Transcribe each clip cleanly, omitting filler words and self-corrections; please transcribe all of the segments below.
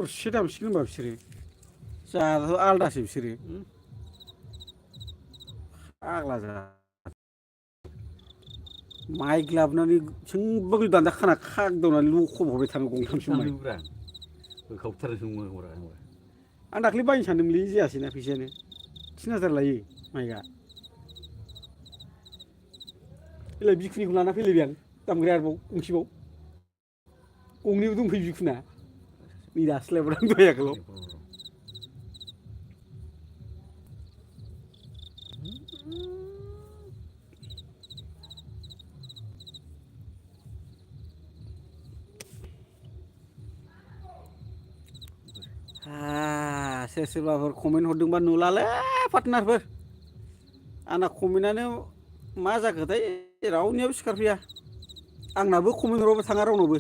थरसे दामसिगोन होनबा बिसोरो जोंहाथ' आलदासो बिसोरो फाग्ला जा माइक लाबोनानै सोंबागै दान्दा खाना खागदावनानै लखबहरबाय थानो गंथामसो माइक आं दाख्लै बायनो सानदोंमोनलै जायासैना फैसायानो 3000 लायो माइकआ एलाय बिखुनिखौ लाना फैलायबाय आं दामग्राया आरोबाव गंसेबाव गंनैबो दंफैयो बिखुना नै दासो लायबावदों दहाय आगोलाव सोर सोरबाफोर कमेन्ट हरदोंबा नुलालै पार्टनारफोर आंना कमेन्टआनो मा जाखोथाय रावनियाबो सिखारफैया आंनाबो कमेन्ट हराबा थाङा रावनावबो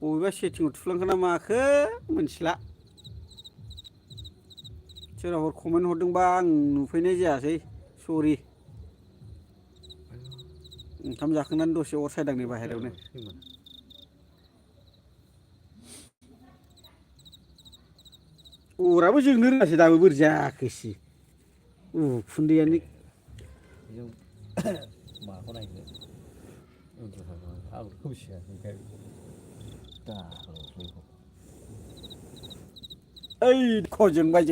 बबेबा सेटिंआव थुफ्लांखो ना माखो मोनथिला सोरबाफोर कमेन्ट हरदोंबा आं नुफैनाय जायासै सरि ओंखाम जाखांनानै दसे अर सायदांनि बाहेरायावनो अराबो जोंनो रोङासै दाबो बोरै जाखोसै उखुन्दैयानो माखौ नायनो आं खोमसिया ओइ जोंबाय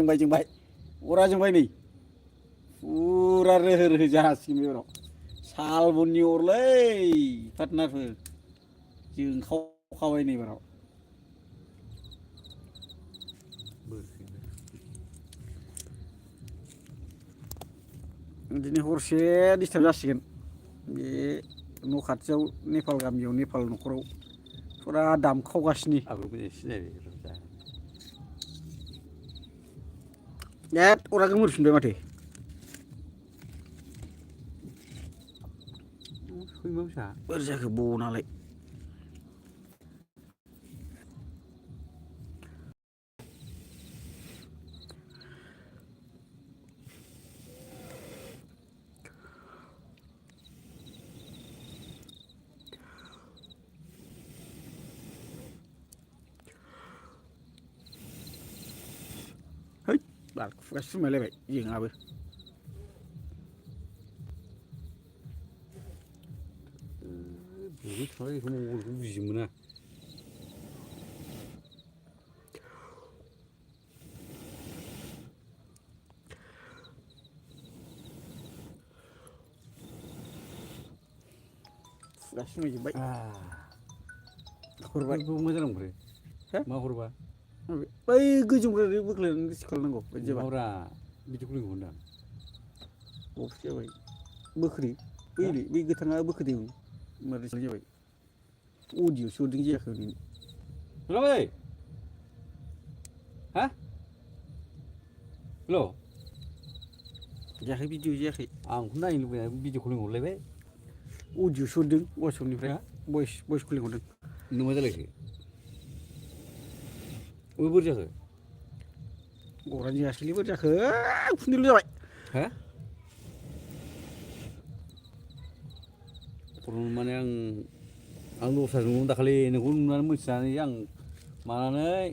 अरा जोंबाय नै फुरा रोहो रोहो जासिगोन बे अराव सालबननि अरलै पार्टनारफोर जोंखावखाबाय नै बाराव दिनै हरसे डिस्टार्ब जासिगोन बे न' खाथियाव नेपाल गामियाव नेपाल न'खराव फुरा दामखावगासिनो एद अरा गोमोरफिनबाय माथो बोरै जाखो बनालाय बार खुगा सुरमायलायबाय जोंहाबो बुजि मोना खुगा सुरमायजोब्बाय हरबाय मोजां नंब्रो मा हरबा बै गोजौनिफ्राय बोख्लायनानै रिसिभ खालामनांगौ हरा बिदिखौ होनदां अफिस जाबाय बोख्रि बै गोथाङा बोखोदों होमबा रिसिभ जाबाय अडिअ'सो हरदों जायाखै ओरैनो हेल' हा हेल' जायाखै भिडिअ जायाखै आंखौ नायनो लुबैनानै भिडिअ कलिं हरलायबाय अडिअ'सो हरदों वाट्सएपनिफ्राय भइस कलिं हरदों नों मा जालायखो बोरै जाखो गरानि जायासैलै बोरै जाखो उखुन्दैल' जाबाय हा माने आं दस्रा न'आव दाखालि नोंखौ नुनानै मोनथिनानै आं मानानै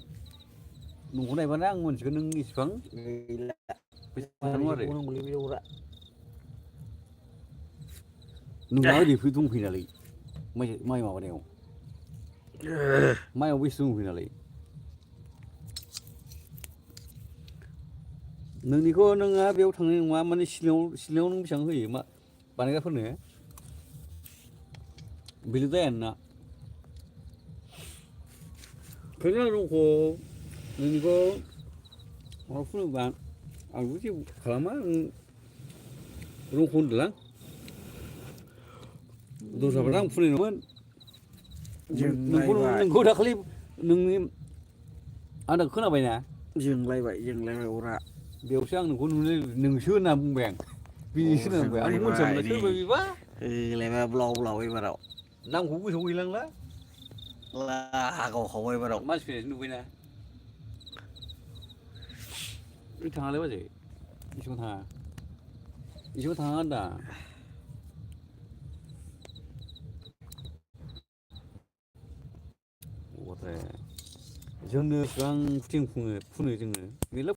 न'खौ नायबानो आं मोनथिगोन नों इसिबां नोंहा ओरैफोर दंफैयो नालाय माइ माबानायाव माइआव बेसे दंफैयो नालाय नोंनिखौ नोंहा बेयाव थांनाय नङा माने सिलिङाव नों बेसेबां होयो मा बानायग्राफोरनो बेल' जाया नोंना ओंखायनो आं रंखौ नोंनिखौ माबा फुनोबा आंबो जेबो खालामा रंखौ होनदोंलां दस्राफ्रा आं फुननाय नङामोन नोंखौ दाखालि नोंनि आं दा खोनाबायना जोंलायबाय अरा बेयावसो आं नोंखौ नोंसो होनना बुंबाय आं बिदिसो होनना बुंबाय आं मोनथियामोन सोरबा बेबा होलायबाय ब्लाव ब्लाव एबाराव नामखौ गोसोआव गैलांला लागावखाबाय एबाराव मानसि फैनायसो नुबायना बे थाङालाय बाजै एसेबां थाङा होनदां जोंनो बेसेबां फुथिं फुनो जोंनो मेरला